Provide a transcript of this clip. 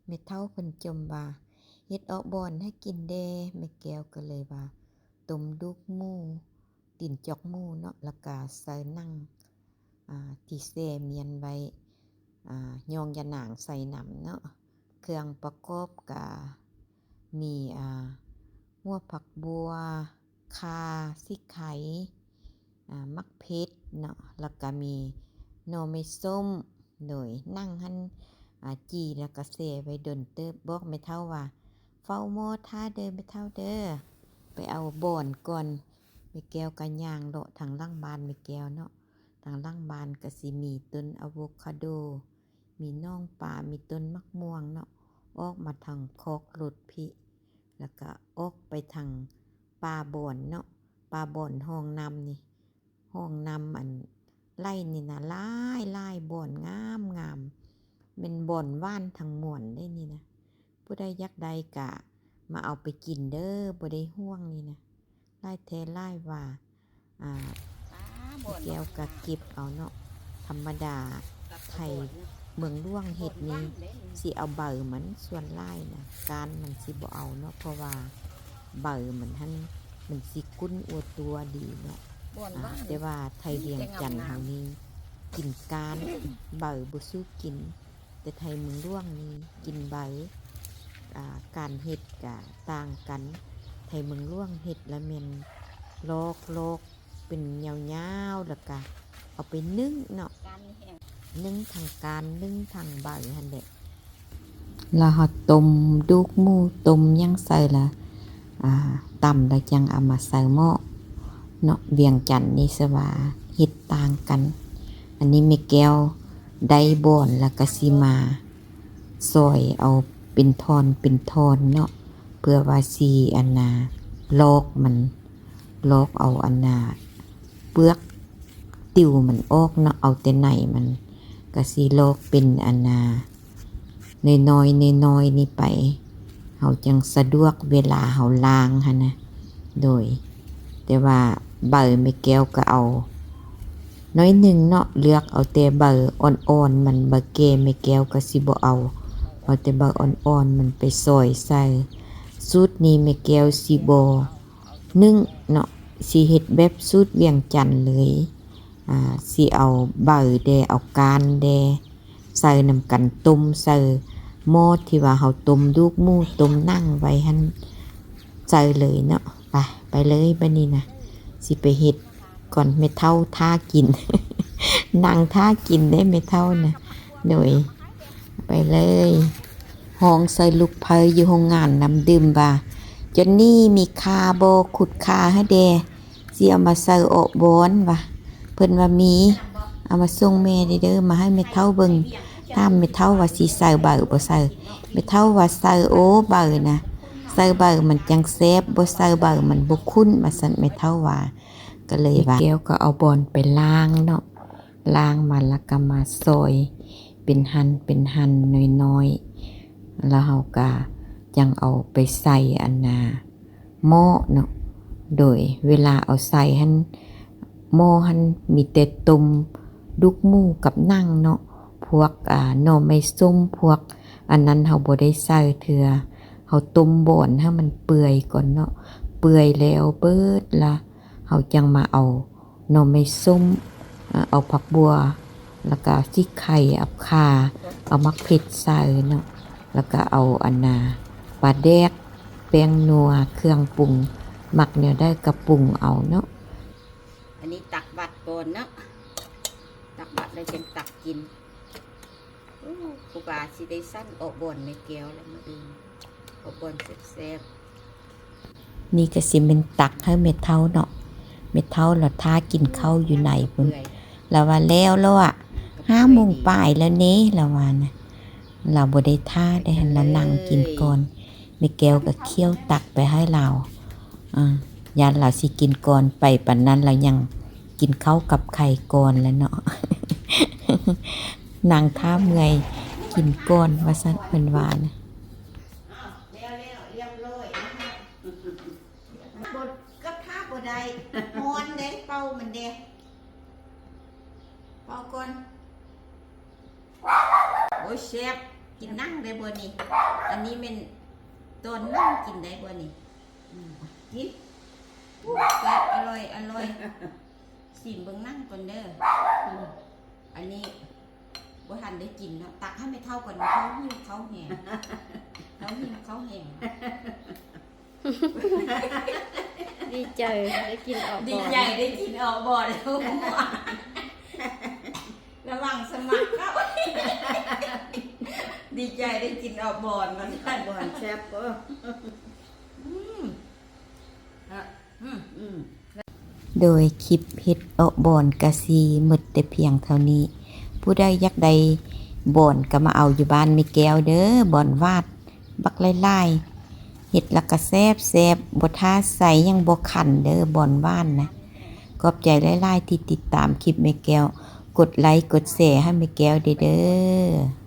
ແມ່ເຖົ້າເພິ່ນຈົ່ມວ່າ ເຮັດເອາະບ່ອນໃຫ້ກິນແດ່. ແມ່ແກ້ວກໍເລີຍວ່າ ຕົ້ມດູກໝູ ຕີນຈອກໝູເນາະ ແລ້ວກະໃສ່ໜັງ ອ່າ ທີ່ແຊ່ມ້ຽນໄວ້ ອ່າ ຍອງຢານາງໃສ່ນຳເນາະ. ເຄື່ອງປະກອບກະມີ ອ່າ ຫົວຜັກບົວ, ຂ່າ, ສີໄຄ, ອ່າ ໝາກເຜັດເນາະ ແລ້ວກະມີໜໍ່ໄມ້ສົ້ມ. ໂດຍ ໜັງຫັ້ນ ອ່າ ຈີ່ແລ້ວກະແຊ່ໄວ້ດົນເຕີບ. ບອກແມ່ເຖົ້າວ່າ ເຝົ້າໝໍ້ຖ້າເດີແມ່ເຖົ້າເດີ ໄປເອົາບ່ອນກ່ອນ. ແມ່ແກ້ວກະຍ່າງເລາະທາງຫຼັງບ້ານແມ່ແກ້ວເນາະ. ທາງຫຼັງບ້ານກະຊິມີຕົ້ນອາໂວຄາໂດ, ມີໜອງປາ, ມີຕົ້ນໝາກມ່ວງເນາະ ອອກມາທາງຄອກລົດພີ້ ແລ້ວກະອອກໄປທາງປ່າບອນເນາະ, ປ່າບອນຮ່ອງນ້ຳນີ້ ຮ່ອງນ້ຳອັນໄຫຼນີ້ນະ ຫຼາຍໆ ບ່ອນງາມໆ ແມ່ນບ່ອນຫວານທັງມວນເດ້ນີ້ນະ. ຜູ້ໃດຢາກໄດ້ກະມາເອົາໄປກິນເດີ ບໍ່ໄດ້ຫ່ວງນີ້ນະ. ຫຼາຍແທ້ຫຼາຍວ່າ ອ່າ ແມ່ແກ້ວກະເກັບເອົາເນາະ. ທຳມະດາໄທເມືອງຫຼວງເຮັດນີ້ຊິເອົາໃບມັນສ່ວນຫຼາຍນະ, ກ້ານມັນຊິບໍ່ເອົາເນາະ ເພາະວ່າໃບມັນຫັ້ນມັນຊິກຸ້ນອົວຕົວດີເນາະ. ອ່າ ແຕ່ວ່າໄທວຽງຈັນເຮົານີ້ກິນກ້ານ ໃບບໍ່ສູ້ກິນ. ແຕ່ໄທເມືອງຫຼວງນີ້ກິນໃບ. ອ່າ ການເຮັດກະຕ່າງກັນ. ໄທເມືອງຫຼວງເຮັດລະແມ່ນລອກໆ ເປັນຍາວໆ ແລ້ວກະເອົາໄປໜຶ້ງເນາະ, ໜຶ້ງທັງກ້ານ ໜຶ້ງທັງໃບຫັ້ນແຫຼະ. ແລ້ວເຮົາຕົ້ມດູກໝູ ຕົ້ມຫຍັງໃສ່ລະ ອ່າ ຕຳແລ້ວຈັ່ງເອົາມາໃສ່ໝໍ້ເນາະ. ວຽງຈັນນີ້ສະວ່າເຮັດຕ່າງກັນ. ອັນນີ້ແມ່ແກ້ວໄດ້ບ່ອນ ແລ້ວກະຊິມາຊອຍເອົາເປັນທ່ອນເປັນທ່ອນເນາະ ເພື່ອວ່າຊິອັນນາ ລອກມັນ ລອກເອົາອັນນາ ເປືອກຕິວມັນອອກເນາະ, ເອົາແຕ່ໃນມັນ ກະຊິລອກເປັນອັນນາ ນ້ອຍໆ ນ້ອຍໆນີ້ໄປ ເຮົາຈັ່ງສະດວກເວລາເຮົາລ້າງຫັ້ນນະ. ໂດຍ ແຕ່ວ່າໃບແມ່ແກ້ວກະເອົາໜ້ອຍໜຶ່ງເນາະ, ເລືອກເອົາແຕ່ໃບອ່ອນໆ ມັນ ໃບແກ່ແມ່ແກ້ວກະຊິບໍ່ເອົາ, ເອົາແຕ່ໃບອ່ອນໆ ມັນໄປຊອຍໃສ່. ສູດນີ້ແມ່ແກ້ວຊິບໍ່ໜຶ້ງເນາະ, ຊິເຮັດແບບສູດວຽງຈັນເລີຍ. ອ່າ ຊິເອົາໃບແດ່ ເອົາກ້ານແດ່ ໃສ່ນຳກັນ ຕົ້ມໃສ່ໝໍ້ທີ່ວ່າເຮົາຕົ້ມດູກໝູ ຕົ້ມໜັງໄວ້ຫັ້ນ ໃສ່ເລີຍເນາະ. ໄປ ໄປເລີຍບາດນີ້ນະ ຊິໄປເຮັດກ່ອນ. ແມ່ເຖົ້າຖ້າກິນ ນັ່ງຖ້າກິນເດ້ແມ່ເຖົ້ານະ. ໂດຍ ໄປເລີຍ. ຮ້ອງໃສ່ລູກໃພ້ຢູ່ໂຮງງານນ້ຳດື່ມວ່າ ຈອນນີ້ມີຂ່າບໍ່? ຂຸດຂ່າໃຫ້ແດ່. ຊິເອົາມາໃສ່ເອາະບ່ອນວ່າ ເພິ່ນວ່າມີ ເອົາມາສົ່ງແມ່ແດ່ເດີ ມາໃຫ້ແມ່ເຖົ້າເບິ່ງ. ຖາມແມ່ເຖົ້າວ່າຊິໃສ່ໃບບໍ່ໃສ່ ແມ່ເຖົ້າວ່າໃສ່. ໂອ້ ໃບນະ ໃສ່ໃບມັນຈັ່ງແຊບ, ບໍ່ໃສ່ໃບມັນບໍ່ຂຸ້ນ ວ່າຊັ້ນ ແມ່ເຖົ້າວ່າ. ກໍເລີຍວ່າ ແມ່ແກ້ວກໍເອົາບ່ອນໄປລ້າງເນາະ, ລ້າງມາແລ້ວກໍມາຊອຍເປັນຫັ່ນເປັນຫັ່ນນ້ອຍໆ ແລ້ວເຮົາກໍຈັ່ງເອົາໄປໃສ່ອັນນາ ໝໍ້ເນາະ. ໂດຍເວລາເອົາໃສ່ຫັ້ນ ໝໍ້ຫັ້ນມີແຕ່ຕົ້ມດູກໝູກັບໜັງເນາະ, ພວກ ອ່າ ໜໍ່ໄມ້ສົ້ມ ພວກອັນນັ້ນເຮົາບໍ່ໄດ້ໃສ່ເທື່ອ. ເຮົາຕົ້ມບ່ອນໃຫ້ມັນເປື່ອຍກ່ອນເນາະ, ເປື່ອຍແລ້ວເບີດລະ ເຮົາຈັ່ງມາເອົາໜໍ່ໄມ້ສົ້ມ, ເອົາຜັກບົ່ວ ແລ້ວກະຊິໄຄ, ເອົາຂ່າ, ເອົາໝາກເຜັດໃສ່ເນາະ, ແລ້ວກະເອົາອັນນາ ປາແດກ, ແປ້ງນົວ, ເຄື່ອງປຸງ, ມັກແນວໃດກະປຸງເອົາເນາະ. ອັນນີ້ຕັກບາດກ່ອນເນາະ, ຕັກບາດແລ້ວຈຶ່ງຕັກກິນ. ໂອ້ ຜູ້ກາຊິໄດ້ສັນເອາະບ່ອນແມ່ແກ້ວແລ້ວມື້ອື່ນ, ເອາະບ່ອນແຊບໆ. ນີ້ກໍຊິແມ່ນຕັກໃຫ້ແມ່ເຖົ້າເນາະ, ແມ່ເຖົ້າລາວຖ້າກິນເຂົ້າຢູ່ໃນພຸ້ນ, ລາວວ່າແລ້ວແລ້ວອະ, ຫ້າໂມງປາຍແລ້ວເນ ລາວວ່ານະ. ລາວບໍ່ໄດ້ຖ້າໄດ້ຫັ້ນ ລາວນັ່ງກິນກ່ອນ. ແມ່ແກ້ວກໍຂ້ຽວຕັກໄປໃຫ້ລາວ, ຢ້ານລາວຊິກິນກ່ອນໄປ, ປານນັ້ນລາວຍັງກິນເຂົ້າກັບໄຂ່ກ່ອນແຫຼະເນາະ. ນັ່ງຖ້າເມື່ອຍກິນກ່ອນວ່າຊັ້ນ ເພິ່ນວ່ານະ. ກໍຖ້າບໍ່ໄດ້, ຮ້ອນເດ້, ເປົ່າມັນເດ້, ເປົ່າກ່ອນ. ໂອ້ຍ ແຊບ. ກິນນັ່ງໄດ້ບໍ່ນີ້? ອັນນີ້ແມ່ນຕອນນັ່ງກິນໄດ້ບໍ່ນີ້? ອືມ ກິນ ແຊບ ອະລ່ອຍ ອະລ່ອຍ. ຊີມເບິ່ງນັ່ງກ່ອນເດີ. ອືມ ອັນນີ້ບໍ່ທັນໄດ້ກິນເນາະ ຕັກໃຫ້ແມ່ເຖົ້າກ່ອນ ແມ່ເຖົ້າຫິວເຂົ້າແຮງ ເຖົ້າຫິວເຂົ້າແຮງ. ດີໃຈໄດ້ກິນອອກ ດີໃຈໄດ້ກິນອອກບ່ອນແລ້ວ ລະວັງສະໝັກເຂົ້າ ດີໃຈໄດ້ກິນອອກບ່ອນ ມັນ ອອກບ່ອນແຊບບໍ່? ອືມ ອະ ອືມ ອືມ. ໂດຍຄລິບເຮັດເອາະບອນກະຊິໝົດແຕ່ພຽງເທົ່ານີ້. ຜູ້ໃດຢາກໄດ້ບອນກະມາເອົາຢູ່ບ້ານແມ່ແກ້ວເດີ ບອນຫວາດບັກຫຼາຍໆ ເຮັດລະກະແຊບໆ ບໍ່ທາໃສ່ຫຍັງ ບໍ່ຄັນເດີ ບອນຫວານນະ. ຂອບໃຈຫຼາຍໆທີ່ຕິດຕາມຄລິບແມ່ແກ້ວ ກົດໄລກົດແຊໃຫ້ແມ່ແກ້ວເດີ.